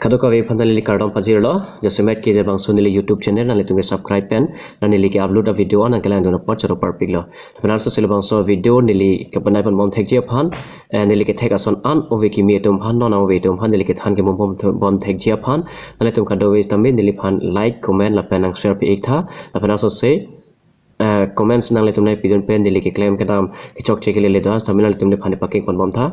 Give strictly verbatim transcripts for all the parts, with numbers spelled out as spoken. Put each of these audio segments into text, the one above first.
Kadokave aphan neli kardom pajirlo, jasemet ke labangso neli YouTube channel nanglitum ke subscribe pen, neli ke upload a video an nangkelangdun apot choro parpiklo. Lapen arloso si labangso video neli kabanai pon bom thekji aphan, eh, neli kethek ason an ove kimi atum aphan, non ove atum aphan, neli kethan kebom bom, bom thekji aphan, nanglitum kadokave tame neliphan like, comment, lapen nang share pi-ik tha, lapen arloso si, eh, comments nanglitum nangpidun pen neli keklem kedam kechokche kelele do-an sitame nanglitum nephan nepakeng pon bom tha.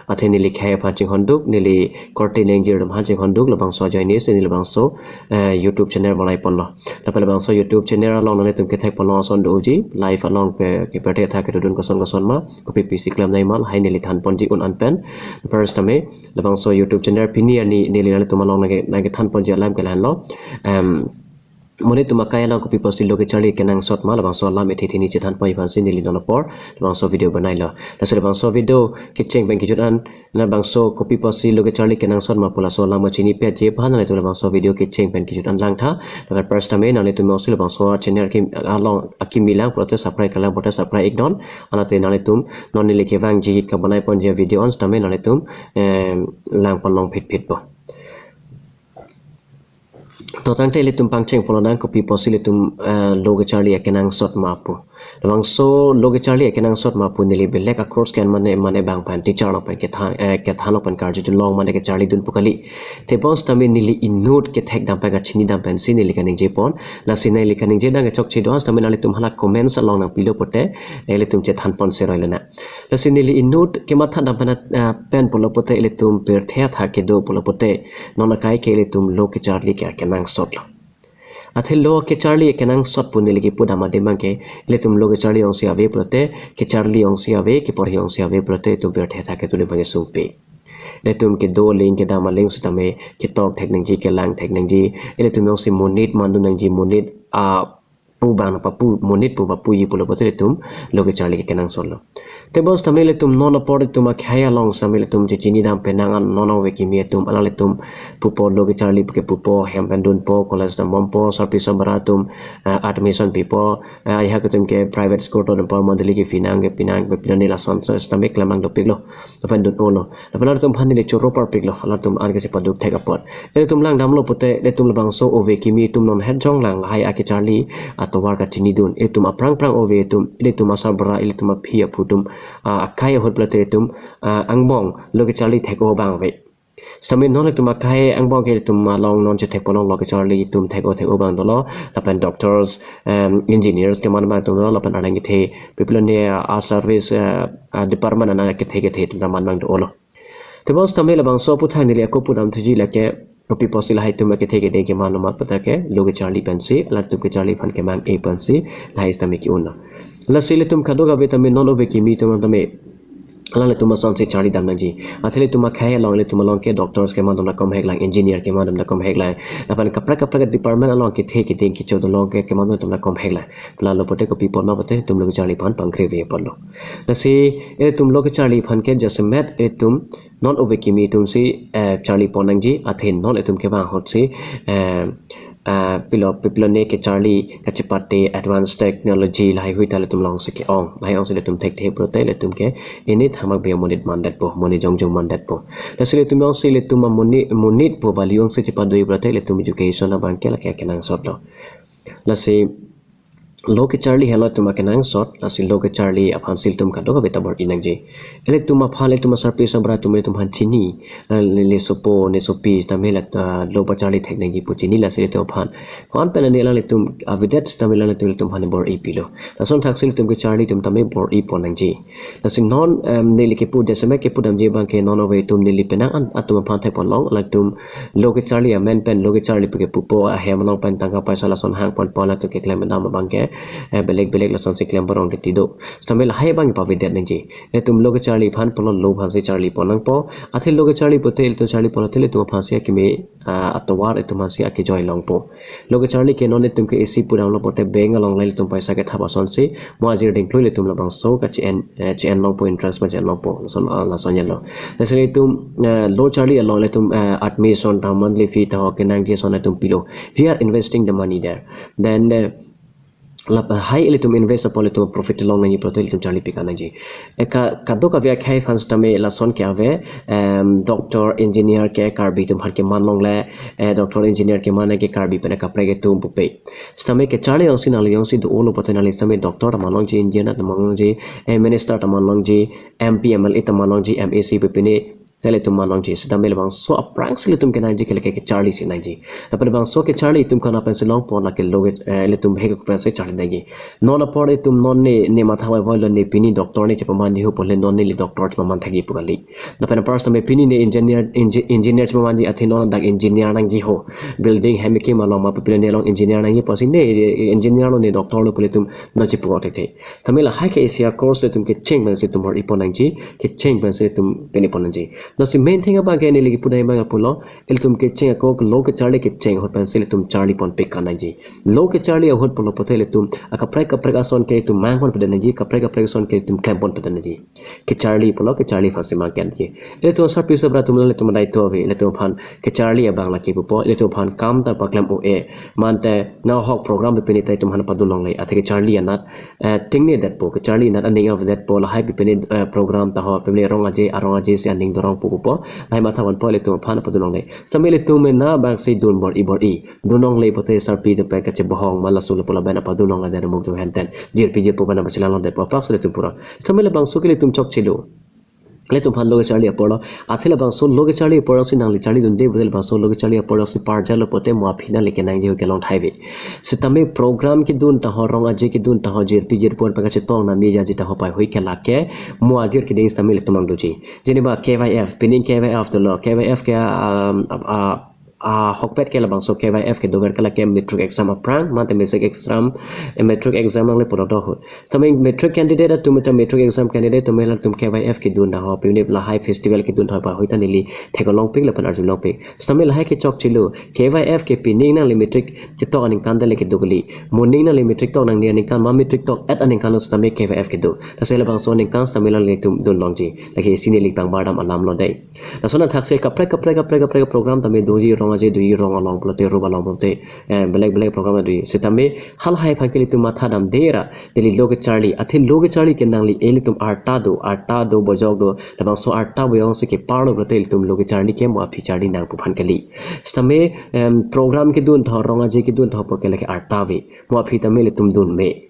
Athe neli khei aphan chinghonduk, neli korte nangji atum aphan chinghonduk, labangso ajoine si neli labangso, eh, YouTube channel banai ponlo. Lapen labangso YouTube channel along nanglitum kethek ponlong ason doji, live along pe kepethe tha kedodun koson koson ma, kopi pisi klem nai ma, lahai neli than ponji un an pen. First tame, labangso YouTube channel pini arni neli nanglitum along nangke, nangkethan ponji alam ke lahenlo. Em, monit atum akai along kopi apotsi lo kecharli kenangsot ma, labangso alam ethe theni chethan pon aphansi neli non apor labangso video banailo. Lasi labangso video kecheng pen kejut an, labangso kopi apotsi lo kecharli kenangsot ma pu laso alam kachinipetji aphan nanglitum labangso video kecheng pen kejut an lang tha. Lapen first tame nanglitum jongsi labangso channel ke along akimi lang pulote subscribe kelang pulote subscribe iknon. Anat te nanglitum non neli kevangji kabanai ponji video an sitame nanglitum, em, lang ponlong phitphit po. To tangte ilitum pangcheng ponlonang kopi apotsi ilitum, eh, lo kecharli akenangsot ma pu. Labangso lo kecharli akenangsot ma pu neli belek a-course ke-en mane mane bang pen teacher along pen kethan, eh, kethan along pen karjudun long mane kecharlidun pu kali. Tebon sitame neli inut kethek dam pen kachini dam pensi neli kaningje pon. Lasi neli kaningje dang kechokche do-an sitame nanglitum hala comments along nangpilo pulote, eh, ilitum chethan pon seroi lena. Lasi neli inut kematha dam pen, ah, pen pulo pulote ilitum pirthe athak kedo pulo pulote non akai ke ilitum lo kecharli ke akenangsot lo. Athe lo kecharli akenangsot pu neli kepu dam adim abang ke ilitum lo kecharli jongsi ave pulote, kecharli jongsi ave, keporhi jongsi ave pulote ilitum pirthe athak kedo adim abang ke sungpe. Ilitum kedo aling kedam aling sitame ketok thek nangji, kelang thek nangji, ilitum jongsi monit mandun nangji, monit, ah, pu bang papu, monit pu papuji pulo pulote ilitum lo kecharli ke kenangsot lo. Tebon sitame ilitum non apor ilitum akhei along sitame ilitum chechini dam penang an non ove kimi atum alanglitum pupo lo kecharli ke pupo hem pen dunpo college dam bompo sarpi sabara atum, ah, admission pipo, ah, ajahak atum ke private school to dampo monthly ke fee nang ke pinang pe pinang neli lason sitame klemang dopiklo. Lapen dun-olo. Lapen alanglitum aphan neli choro parpiklo, alanglitum an kesi paduk thek apot. Ilitum lang damlo pulote, ilitum labangso ove kimi atum non het jong lang lahai akecharli atovar kachinidun. Ilitum aphrang phrang ove atum, ilitum asarbura, ilitum aphi aphu atum, ah, akai ahut pulote ilitum, ah, angbong lo kecharli thek-o abang ave. Sitame non ilitum akai angbong ke ilitum along non chethek ponlong lo kecharli atum thek-o thek-o abang dolo. Lapen doctors, em, engineers keman abang atum dolo, lapen arleng kethe, pipilone, ah, service, ah, ah, department anang kethe kethe atum ta man abang dolo. Tebon sitame labangso aphuthak neli ako pu dam thuji lake kopi apotsi lahai atum kethe keding keman ma pulote ke lo kecharli pensi, alanglitum kecharli aphan kemang-e pensi, lahai sitame ke-un lo. Lasi ilitum kadokave tame non ove kimi atum tame, alanglitum asonsi charli dam nangji. Athe ilitum akhei along, ilitum along ke doctors keman atum ta komhek lang, engineer keman atum ta komhek lang. Lapen kaprek kaprek department along kethe keding kecho dolong ke keman atum ta komhek lang. Lalo pulote kopi apot ma pulote ilitum lo kecharli aphan pangkri ave apotlo. Lasi ilitum lo kecharli aphan ke jasemet ilitum non ove kimi atumsi, eh, charli pon nangji, athe non ilitum kevang ahutsi, eh, ah, pilo, pipilone kecharli kachepate advanced technology lahai hui ta ilitum alongsi ke-ong. Lahai ongsi ilitum thekthe pulote ilitum ke inut hamak be monit mandetpo, monit jongjong mandetpo. Lasi ilitum jongsi ilitum amonit, monit pu value jongsi chepadoi pulote ilitum education abang ke lake kenangsot lo. Lasi lo kecharli henlo ilitum akenangsot, lasi lo kecharli aphansi ilitum kadokave ta bor-i nangji. Ilitum aphan, ilitum asarpi sabara atum ilitum aphan chini, eh, le, le sopo, ne sopi, sitame la, ah, lo pacharli thek nangji pu chini lasi ilitum aphan. Ko-an pen ani alanglitum avedet sitame alanglitum ilitum aphan bor-i pilo. Lason thaksi ilitum kecharli atum tame bor-i pon nangji. Lasi non, em, neli kepu jasemet kepu damji abang ke non ove atum neli penang an atum aphan thek ponlong, alanglitum lo kecharli amen pen lo kecharli pu ke pupo ahem along pen tangka paisa lason hang ponpo alanglitum keklem dam abang ke, eh, belek belek lasonsi klem parong titi do. Sitame lahai abang pavedet nangji. Ilitum lo kecharli aphan pulo lo aphansi charli pon nangpo. Athe lo kecharli pulote ilitum charli pon athe ilitum aphansi akimi, ah, atovar ilitum aphansi akejoi longpo. Lo kecharli ke non ilitum ke isi pu damlo pulote bank along la ilitum paisa kethap asonsi mo ajir dingklui ilitum labangso kache-en, eh, che-en longpo, interest ma che-en longpo. Lason, ah, lason henlo. Lasi ilitum, eh, lo charli along ilitum, eh, admission ta monthly fee ta ho kenangji ason ilitum pilo. We are investing the money there. Then, eh, Lahai ilitum invest apot ilitum profit long nangji pulote ilitum charli pi-ik nangji. Eka kadokave akhei aphan sitame lason ke ave, em, doctor, engineer ke Karbi atum aphan keman longle, eh, doctor, engineer keman ke Karbi pen kaprek atum pupe. Sitame kecharli jongsi nangli jongsi do-olo pulote nangli sitame doctor ta man longji, engineer ta man longji, eh, minister ta man longji, M P, M L A ta man longji, M A C pu pine, te ilitum man longji. Sitame labangso aphrangsi ilitum kenangji ke lake kecharli si nangji. Lapen labangso kecharli itum konat pensi longpo, lake lo ke, eh, ilitum bhek pensi charli nangji. Non apor itum non ne, ne matha voivoi lo, ne pini doctor ne chepamanji ho pule non neli doctor chepaman thekji pu kali. Lapen apar sitame pini ne engineer, engi-, engineer chepamanji, athe non dak engineer nangji ho. Building hem kekim along ma pu pine ne along engineer nangji pusi ne, eh, engineer lo ne doctor lo pule itum non chepu thekthe. Sitame lahai ke isi a-course ilitum kecheng pensi itum bor-ipon nangji, kecheng pensi itum pen-ipon nangji. Lasi main thing abang ke neli kipudai abang pulo, ilitum kecheng ako lo kecharli kecheng ahut pensi ilitum charlipon pi-ik nangji. Lo kecharli ahut pulo pulote ilitum akaprek kaprek ason ke itum mangpon pedet nangji, kaprek kaprek ason ke itum klempon pedet nangji. Kecharli pulo kecharli aphansi mangketji. Ilitum asarpi asarbura atum ilitum adai to ave, ilitum aphan kecharli abang lake pupo, ilitum aphan kam ta paklem o-e. Mate nahok program pi pine ta itum aphan padun longle, athe kecharli anat, eh, tingne detpo, kecharli anat aning avedetpo, lahai pi pine, eh, program ta ho, pi pine rong aje, arong aje si aning dorong pupo, lahai matha vanpo ilitum aphan padun longle. Sitame ilitum mena abangsi dun bor-i bor-i. Dun longle pulote sarpi atum pen kachebohong ma laso le pu lapen padun longle det muk tu henten. Jirpi jirpo pen pachelang long detpo aphrangsi ilitum pura. Sitame labangso ke ilitum chokchelo. Ilitum aphan lo kecharli apor lo. Athe labangso lo kecharli apor si nangli charlidunde pulote labangso lo kecharli apor si parjalo pulote mo aphi nangli kenangji ho kelong thaive. Sitame program kedun ta ho, rong aje kedun ta ho, jirpi jirpo pen kachetong nami jaji ta ho paihui ke lake mo ajir keding sitame ilitum nangdoji. Jeniba K Y F, pining K Y F dolo, K Y F ke, um, a, a, ahokpet ke labangso K Y F kedo ver ke lake matric exam aphrang, mate matric exam, eh, matric exam nangle pulo do ahut. Sitame matric candidate atum ta matric exam candidate atum halatum K Y F kedun ta ho, pine lahai festival kedun ta ho paihui ta neli theklongpik lapen arjulongpik. Sitame lahai ke chokchelo, K Y F ke pining nangli matric chetok aningkan ta le kedo kali. Moning nangli matric tok nangne aningkan ma matric tok-et aningkan lo sitame K Y F kedo. Lasi labangso aningkan sitame nanglitum dun longji. Lake isi neli pangbar dam alam lo dei. Lason athaksi kaprek kaprek kaprek kaprek program tame doji, rong aje doji, rong along pulote, rup along pulote, eh, belek belek program doji. Sitame halahai aphan ke ilitum matha damde ra, neli lo kecharli, athe lo kecharli ke nangli ilitum arta do, arta do, bojok do, labangso arta bojok si keparlo pulote ilitum lo kecharli ke mo aphi charli nangpo aphan kali. Sitame, em, program kedun ta ho, rong aje kedun ta ho pu ke lake arta ave. Mo aphi tame ilitum dunme.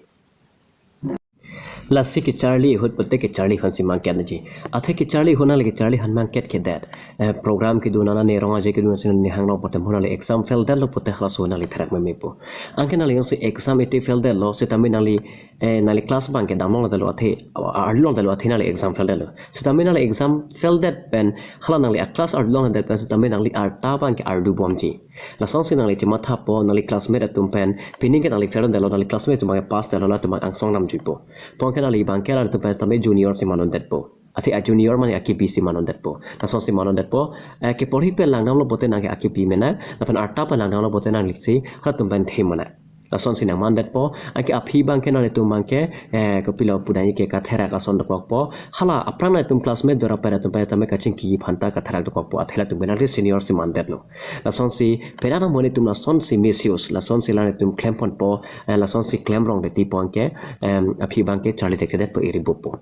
Lasi kecharli ahut pulote kecharli aphansi mangket nangji. Athe kecharli ahut nangli kecharli aphan mangket kedet. Eh, program kedun nangli, rong aje kedun si nangli hang rong pulote mo nangli exam fail detlo pulote halaso nangli therak memepo. Anke nangli jongsi exam ete fail detlo, sitame nangli, eh, nangli class abang ke dam longledetlo athe, a-, arlu longdetlo athe nangli exam fail detlo. Sitame nangli exam fail det pen, hala nangli a-class arlu longdet pen sitame nangli arta abang ke arlu bomji. Lasonsi nangli chemathapo, nangli classmate atum pen, pining ke nangli fail detlo, nangli classmate atum abang ke pass detlo, latum abang angsong damjuipo. Puke nangli abang ke latum pen sitame junior si mandetpo. Athe a-junior mane akipi si mandetpo. Lasonsi mandetpo, eh, keporhi pen langdamlo pulote nang ke akipi mena, lapen arta pen langdamlo pulote nanglisi halatum pen the mena. Lasonsi nang mandetpo, anke aphi abang ke nanglitum abang ke, eh, kopilo pudunji ke katherak ason dokokpo. Hala aphrang nangtum classmate dora pen atum pen tame kachingki aphan ta katherak dokokpo. Athe latum pen nangli senior si mandetlo. Lasonsi penang amonit atum lasonsi misuse, lasonsi latum klemponpo, eh, lasonsi klem rong det ti puke, em, aphi abang ke charli thekthedetpo, iri bupo.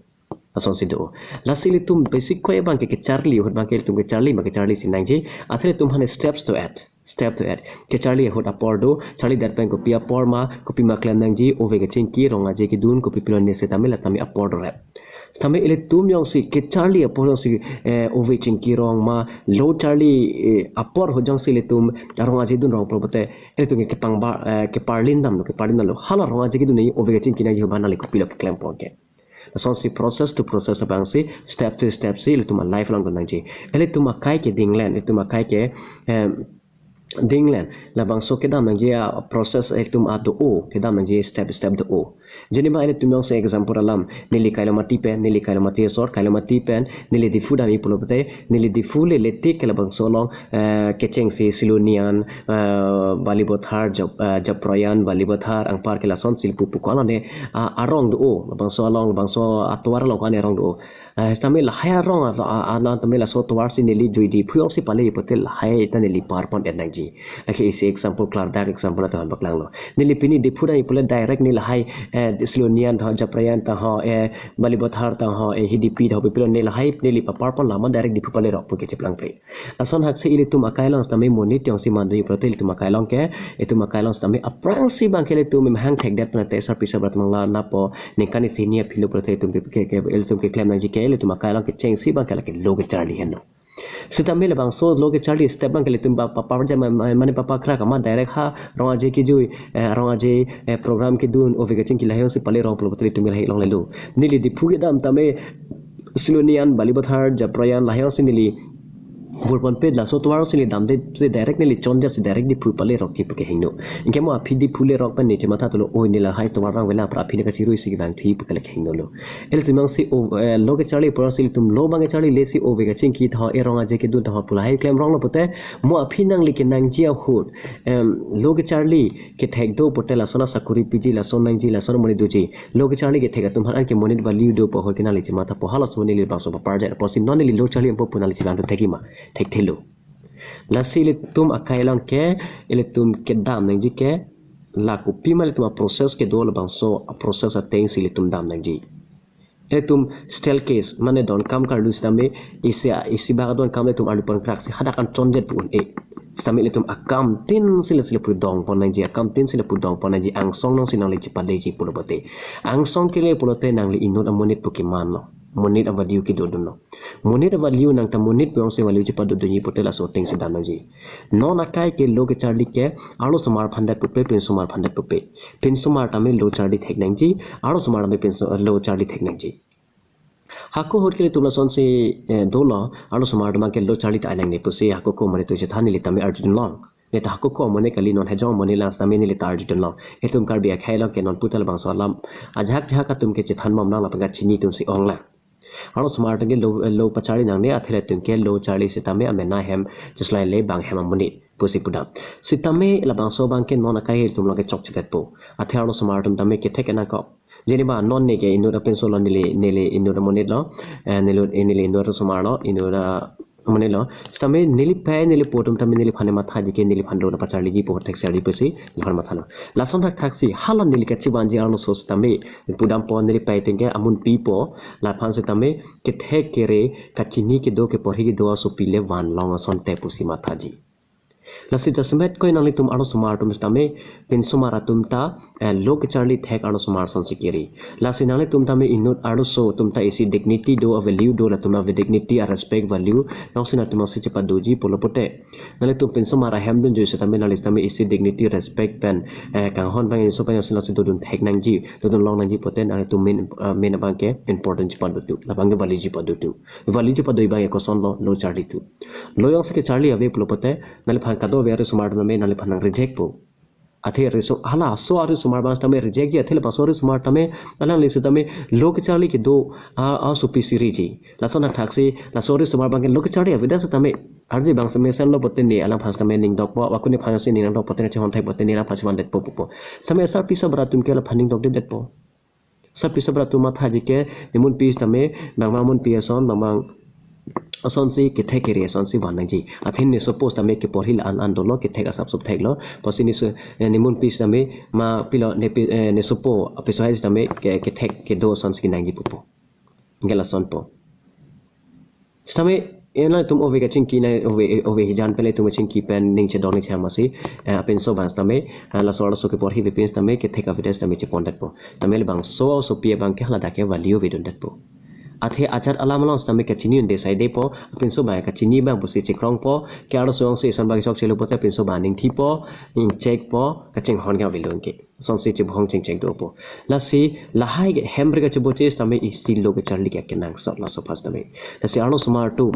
Lasonsi do. Lasi ilitum basic koi abang ke kecharli ahut abang ke ilitum kecharli ma kecharli si nangji. Athe ilitum aphan steps do-et. Step do-et. Kecharli ahut apor do, charlidet pen kopi apor ma, kopi ma klem nangji, ove kechingki, rong aje kedun, kopi pilone sitame lasitame apor do-et. Sitame ilitum jongsi kecharli apor jongsi, eh, ove chingki rong ma, lo charli, eh, apor ahut jongsi ilitum, rong aje dun rong pulote, ilitum ke kepangbar, eh, keparlin damlo, keparlin damlo. Hala rong aje kedun nangji, ove kechingki nangji ahut abang nangli kopilo keklem puke. Lasonsi process to process abangsi, step to step si ilitum a-life along dun nangji. Ilitum akai ke dinglen, ilitum akai ke, em, dinglen. Labangso kedam nangji a-process ilitum a-do-o, kedam nangji step step do-o. Jeniba ilitum jongsi example alam, neli Kailomati pen, neli Kailomati asor, Kailomati pen, neli Diphu damji pulo pulote, neli Diphu le letik ke labangso along, eh, kechengsi Silonijan, eh, Balipathar, Jap-, eh, Japroijan, Balipathar, anpar ke lasonsi pupu ko-an ne, ah, arong do-o, labangso along, labangso atovar along ko-an arong do-o. Eh, sitame lahai arong a, a, a, na tame laso tovar si neli jui Diphu along si pale pote lahai ta neli parpon et nangji. Lake isi example klardak example atum paklang lo. Neli pini Diphu dai pule direct neli lahai, eh, Silonijan ta ho, Japrajan ta ho, eh, Balipathar ta ho, eh, Hidipi ta ho, pipilo neli lahai neli paparpon lama direct Diphu pale rok pu ke cheplang pe. Lason haksi ilitum akai along sitame monit jongsi mandoi pulote ilitum akai along ke, itum akai along sitame aphrangsi abang ke ilitum mehang thekdet puna te sarpi sabrat mangla napo ningkan isi hini aphi lo pulote ilitum ke, ke, ke, ilitum keklem nangji ke, ilitum akai along kechengsi abang ke lake lo kecharli henlo. Sitame labangso lo kecharli step abang ke ilitum ba, pa, pa, ja, ma, ma, mane papakra kama direct ha Rong Aje kejui, eh, Rong Aje, eh, program kedun, ove kachingki lahai along si pale rong pulo pulote ilitum lahai along lelo. Neli Diphu kedam tame Silonijan, Balipathar, Japrajan, lahai along si neli vurpon pet laso tovar si neli damde si direct neli chonja si direct Diphu pale rok kipu kehingno. Anke mo aphi Diphu le rok pen neli chematha thulo, oi neli lahai tovar vang vela pra aphi ne kachirui si kevang thi pu kele kehingno lo. Ilitum abang si o, eh, lo kecharli apor si ilitum lo abang kecharli le si ove kachingki ta ho, eh, Rong Aje kedun ta ho pu lahai klem rong lo pote mo aphi nangli kenangji ahut, em, lo kecharli kethek do pote lason asakuri piji, lason nangji, lason monit doji. Lo kecharli kethek atum aphan anke monit value do pu ahut ke nangli chematha po, halaso neli labangso paparjat apotsi non neli lo charli ampo pu nangli chelang do thekji ma, thekthelo. Lasi ilitum akai along ke, ilitum kedam nangji ke, la kopima ilitum aprocess kedo labangso aprocess ateng si ilitum dam nangji. Ilitum staircase, mane donkam karlu sitame, isi, isi bak donkam ilitum arlu pon krak si hadak an chonjet pu un-e. Sitame ilitum akamtin si le si le pudong pon nangji, akamtin si le pudong pon nangji, angsong nong si nangli chepaleji pulo pote. Angsong kele pulote nangli inut amonit pu keman lo. Monit a value kedodun lo. Monit a value nang ta monit pu along si value chepadodunji pote laso ateng si dam nangji. Non akai ke lo kecharli ke arlosomar aphan det pupe, pinsomar aphan det pupe. Pinsomar tame lo charli thek nangji, arlosomar tame pinso, lo charli thek nangji. Hako ahut ke ilitum lasonsi, eh, dolo, arlosomar atum ke lo charli ta ai nangne pusi hako ko mane tu chethan neli tame arjudun long. Neta hako ko mane kali non hejong mane lang sitame neli ta arjudun long. Itum Karbi akhei along ke non puta labangso alam ajahak jahak atum ke chethan bom lang lapen kachini atum si ong lang. Arlosomar atum ke lo, lo pacharli nangne, athe ilitum ke lo charli sitame amena hem cheslai le bang hem amonit pusi pudam. Sitame labangso abang ke non akai ilitum along ke chokchedet po. Athe arlosomar atum tame kethek kenangkok. Jeni ba non ne ke inut apinso lo, neli, neli inut amonit lo, eh, neli, neli inut arlosomar lo, inut, ah, amonit lo. Sitame neli pei neli po atum tame neliphan mathaji ke neliphan lo na pacharliji po thek charli pusi neliphan matha lo. Lason thakthak si hala neli kachivanji arloso sitame pudam po, neli pei ateng ke amun pipo, laphan sitame kethek kere kachini kedo keporhi kedo asopi le van long asonte pusi mathaji. Lasi jasemet koi nanglitum arlosomar atum sitame pinsomar atum ta, eh, lo kecharli thek arlosomar asonsi kere. Lasi nanglitum tame inut arloso atum ta isi dignity do, a value do, latum a dignity, a respect, value nong si nangtum nong si chepadoji pulo pote. Nanglitum pinsomar ahem dunjui sitame nangli sitame isi dignity, respect pen, eh, kanghon pen, inso pen nong si nong si dodun thek nangji, dodun long nangji pote nanglitum main, eh, main abang ke important chepadotu. Labang ke value chepadotu. Value chepado abang ke koson lo, lo charli tu. Lo along si kecharli ave pulo pote, nangliphan kadokave arlosomar atum tame nangliphan nang reject po. Athe arloso, halaso arlosomar abang sitame reject ji, athe labangso arlosomar tame, alangli sitame, lo kecharli kedo, a, asopi si reji. Lason thakthak si, laso arlosomar abang ke lo kecharli avedet sitame, arje abang si mesen lo pote ne, alangphan sitame ning dok po, wakuni phan si ning dok pote ne chehon thai pote ne, alangphan si vandet po po po. Sitame sarpi sabrat atum ke laphan ning dokdedet po. Sarpi sabrat atum mathaji ke, ne munpi sitame, bang bang munpi ason, bang bang asonsi kethek kere asonsi van nangji. Athe ne suppose tame keporhi la-an an dolo, kethek asap sup thek lo. Pusi ne su, eh, ne munpi sitame, ma pilo ne pi, eh, ne sopo, apiso hai sitame ke, kethek kedo asonsi kenangji pupo. Anke lason po. Sitame, eh, nangtum ove kachingki na, ove, ove hijan pen ilitum kachingki pen ning chedon ning cheham asi, eh, apinso abang sitame, eh, laso arloso keporhi ave pen sitame, kethek avedet sitame chepondet po. Tame labangso asopi abang ke haladak ke value avedundet po. Athe ajat alam along sitame kachini un-e saide po, apinso abang kachini abang pusi chekrong po, ke arloso along si ison abang chokche lo pote apinso abang ning thi po, ning chek po, kachinghon ke avelo anke. Sonsi chebohong chengcheng do po. Lasi lahai ke hem re kacheboche sitame isi lo kecharli ke kenangsot laso aphan sitame. Lasi arlosomar atum,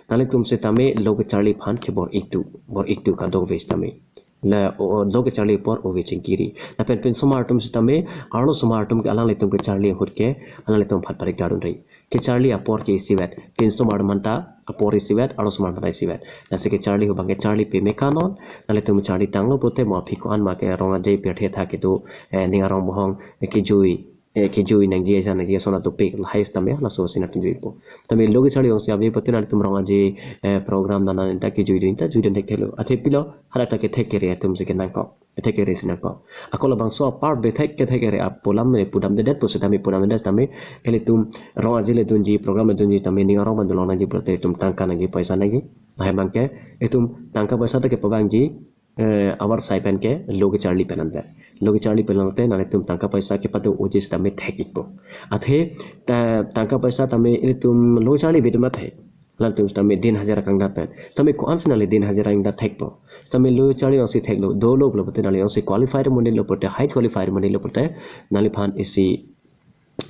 nanglitum sitame lo kecharli aphan chebor-itu, bor-itu kadokave sitame. La o, o, lo kecharli apor ove chingkiri. Lapen pinsomar atum sitame, arlosomar atum ke alanglitum kecharli ahut ke, alanglitum aphan parik darun ri. Kecharli apor ke isivet, pinsomar atum aphanta apor isivet, arlosomar atum aphanta isivet. Lasi kecharli ahut abang kecharli peme kanon, nanglitum charli tanglo pote mo aphi ko-an ma ke Rong Aje pirthe tha kedo, eh, ning arong bohong, eh, kejui. eh, kejui nangji, ajan nangji, ason atopik lahai sitame halaso si nangtujuipo. Tame lo kecharli jongsi ave pute nanglitum rong aje, eh, program nana neta kejui dun ta jui dun thekthelo. Athe pilo, hadak ta kethek kere atum si kenangkok. Kethek kere si nangkok. Ako labangso apar bethek kethek kere apo alam le pudamdedet pusitame pudamdedet tame ilitum rong aje le dunji, program le dunji tame ning arong abang dolong nangji pulote itum tangka nangji, paisa nangji. Lahai abangke itum tangka paisa ta kepavangji, eh, avarsai pen ke lo kecharli pen anvet. Lo kecharli pen lote nanglitum tangka paisa kepado uji sitame thek-ikpo. Athe ta, tangka paisa tame ilitum lo kecharli ave dun mate, latum sitame din hajira kangdat pen. Sitame ko-an si nangli din hajira ingdat thekpo? Sitame lo kecharli jongsi theklo, dolo pulo pute nangli jongsi qualified amonit lo pute, high qualified amonit lo pute, nangliphan isi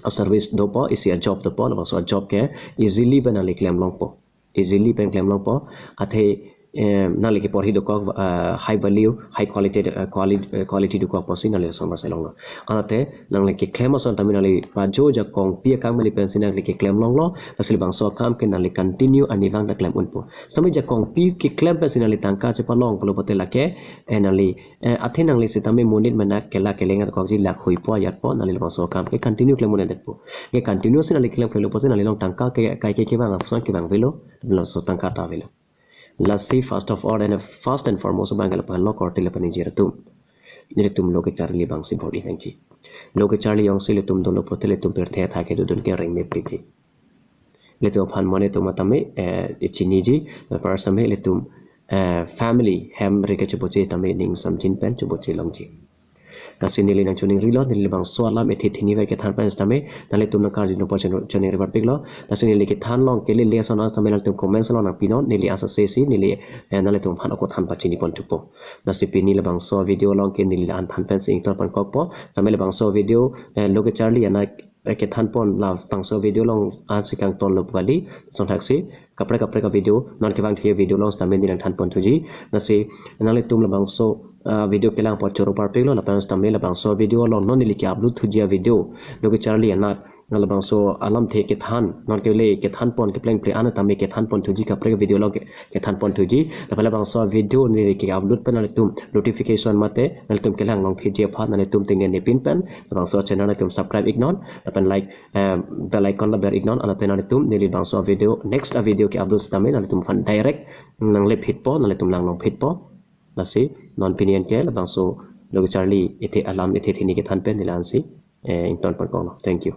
a-service dopo, isi a-job dopo, labangso a-job ke easily pen nangli klem longpo. Easily pen klem longpo. Athe, eh, nangli keporhi dokok, eh, high value, high quality, eh, quali-, eh, quality dokok pusi nangli lason avarsai longlo. Anate nangli keklem ason tame nangli pajo jakong pi akam meli pensi nangli keklem longlo, lasi labangso akam ke nangli continue arnivang ta klem unpo. Sitame jakong pi keklem pensi nangli tangka chepalong pulo pute lake, eh, nangli, eh, athe nangli sitame monit mena kelak keleng atkokji, lak huipo ajatpo, nangli labangso akam ke continue klem un-edetpo. Ke continue si nangli klem klelo pute nangli along tangka ke, kai ke kevang apsan kevang avelo, labangso tangka ta avelo. Lasi first of all and first and foremost abang ke lapu-an lo korte lapu-an ingjir atum, nelitum lo kecharli abang si bor-i nangji. Lo kecharli jongsi ilitum dolo pute ilitum pirthe athak kedodun ke rengme piji. Ilitum aphan monit atum tame, eh, chiniji, first tame ilitum, eh, family hem rike choboche tame ning samjin pen choboche longji. Lasi neli nangchoningrilo, neli labangso alam ethe thini ave kethan pen sitame nanglitum nangkarju nangpo choningri parpiklo. Lasi neli kethan long kelele ason an sitame nanglitum comments along nangpinon, neli asa sesi neli, eh, nanglitum aphan ako than pachini pon thupo. Lasi pini labangso video along ke neli la-an than pensi ington pon kokpo. Sitame labangso video, eh, lo kecharli anak, eh, kethan pon labangso video along ansi kangtonlo pu kali, lason thaksi kaprek kaprek a-video, non kevang thie video along sitame neli nangthan pon thuji. Lasi nanglitum labangso, ah, video kelang apot choro parpiklo, lapen sitame labangso video along non neli ke-upload thuji a-video, lo kecharli anak, na labangso alamthe kethan, non kele kethan pon kepleng ple an tame kethan pon thuji, kaprek video along ke, kethan pon thuji. Lapen labangso video neli ke-upload pen nanglitum notification mate nanglitum kelang longphitji aphan nanglitum tengne nepin pen labangso channel nanglitum subscribe iknon, lapen like, eh, bell icon la ber iknon, anate nanglitum neli labangso video, next a-video ke-upload sitame nanglitum aphan direct nangle phitpo, nanglitum lang longphitpo. Lasi non pini an ke labangso lo kecharli ethe alam ethe thini kethan pen neli la-ansi, eh, ington pon koklo. Thank you.